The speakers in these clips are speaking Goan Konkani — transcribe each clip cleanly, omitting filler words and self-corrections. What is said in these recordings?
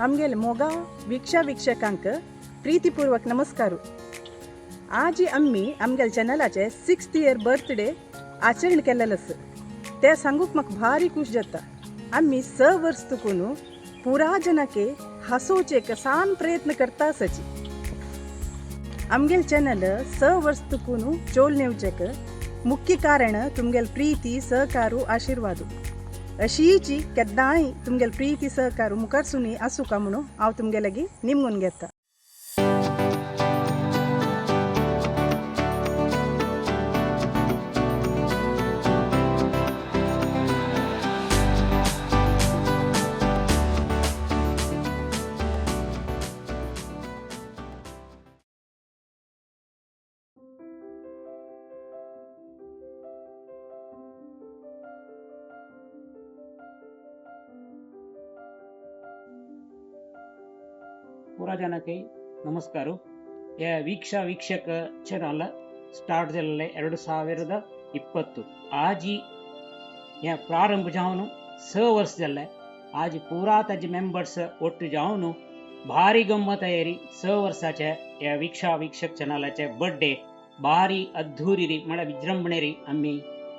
आमगेले मोगा वीक्षा वीक्षकांक प्रीतीपूर्वक नमस्कार. आज आम्ही आमगेले चॅनलाचे 6th year birthday आचरण केलेलं आसा. ते सांगूक म्हाका भारी खुश जाता. आम्ही 6 वर्स तुकून पुरा जनाके हासोवचे एक सान प्रयत्न करता आसाची. आमगेले चॅनल 6 वर्स तुकून चोल नेवचेक मुख्य कारण तुमगेले प्रीती सहकारू आशीर्वाद. अशीची केन्नाय तुमगेले प्रीती सहकारू मुखार सुनी आसूं का म्हणून हांव तुमगे लागीं निमगून घेता. ಪೂರಾ ಜನಕ್ಕೆ ನಮಸ್ಕಾರ. ವೀಕ್ಷಾ ವೀಕ್ಷಕ ಚಾನಲ್ ಸ್ಟಾರ್ಟ್ ಜಲ್ಲೆ 2020 ಆಜಿ ಪ್ರಾರಂಭ जावन 6 वर्स जाल्ले. आज पुरा ताजे मेंबर्स ಒಟ್ಟು जावन भारी गम्मत तयारी. 6 वर्साचे ह्या वीक्षा वीक्षक चॅनलाचे बर्थडे भारी अद्धूरी री म्हळ्यार विजृंभणे री आमी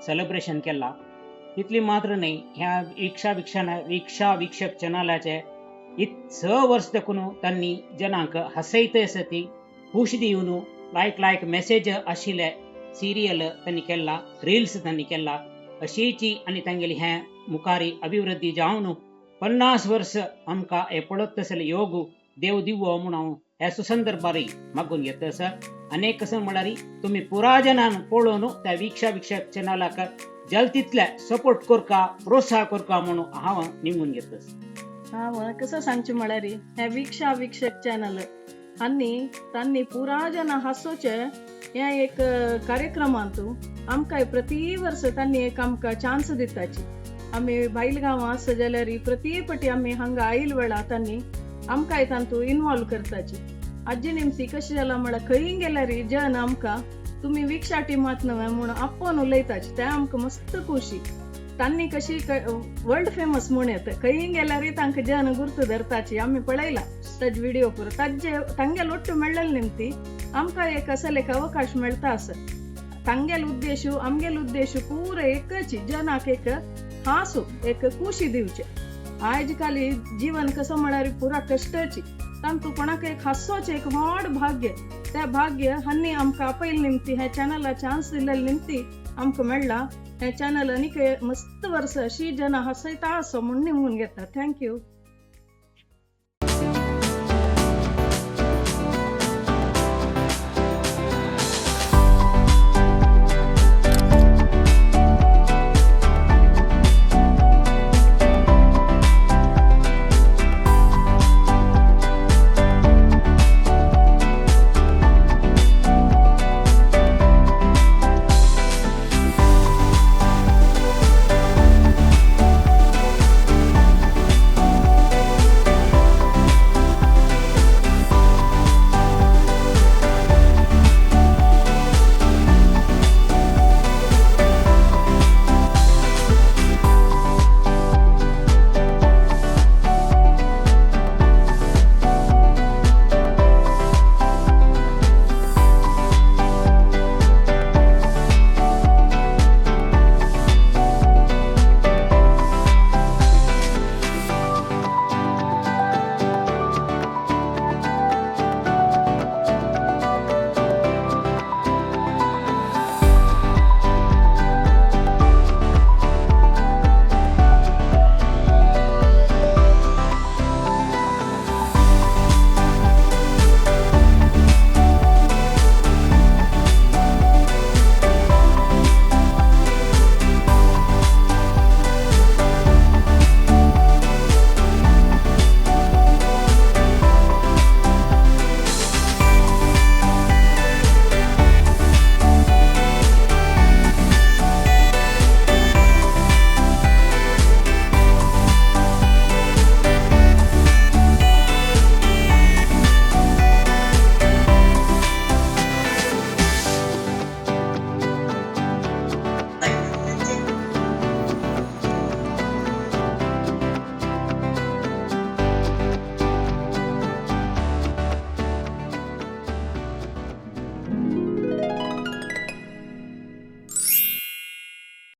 सेलिब्रेशन केला. तितली मात्र न्हय, ह्या वीक्षा वीक्षक चॅनलाचे 6 वर्स देखून तांणी जनांक हसयत आसा ती खुश दिवन लायक लायक मेसेज आशिल्ले सिरियल तांणी केला, रिल्स तांणी केला. अशीची आनी तांगेली हें मुखारी अभिवृद्धी जावन 50 वर्स आमकां हे पळत तसले योग देव दिवो म्हूण हांव ह्या सुसंदर्भार मागून घेता आसा. अनेक कसं म्हळ्यार तुमी पुरा जनान पळोवन त्या वीक्षा वीक्षक चॅनलाक जल तितले सपोर्ट करका, प्रोत्साह करका म्हणून हांव निमून घेता. हांव कसं सांगचें म्हळ्यार हें वीक्षा वीक्षक चॅनल आनी तांणी पुरा जनां हांसोवचें हें एक कार्यक्रमांतू आमकां प्रति वर्स तांणी एक आमकां चान्स दिताची. आमी भायल गांवां आसा जाल्यार प्रति पटी आमी हांगा आयल वेळा तांणी आमकांय तांतू इनवॉल्व करताची. आजी निमसी कशें जालां म्हळ्यार खंय गेल्यार जन आमकां तुमी वीक्षा टिमांत न्हय म्हूण आपोवन उलयताची. तें आमकां मस्त खुशी. तांणी कशी वर्ल्ड फेमस म्हूण येता, खंय गेल्यार तांकां जन गुर्त धरताची. आमी पळयला ताजे व्हिडिओ पुरो ताजे तांगेल ಒಟ್ಟು मेळ्ळेले निमती आमकां एक असले एक अवकाश मेळटा आसा. तांगेल उद्देश आमगेल उद्देश पुरो एकच, जनाक एक हांसू एक खुशी दिवचे. आयज काल जीवन कसं म्हळ्यार पुरा कश्टाची, तांतू कोणाक एक हांसोचें एक व्हड भाग्य. त्या भाग्य हांणी आमकां आपयले निमती ह्या चॅनला चान्स दिल्ले निमती आमकां मेळ्ळा. हे चॅनल आनीक मस्त वर्स अशी जनां हसयता आसो म्हूण निमून घेता. Thank you.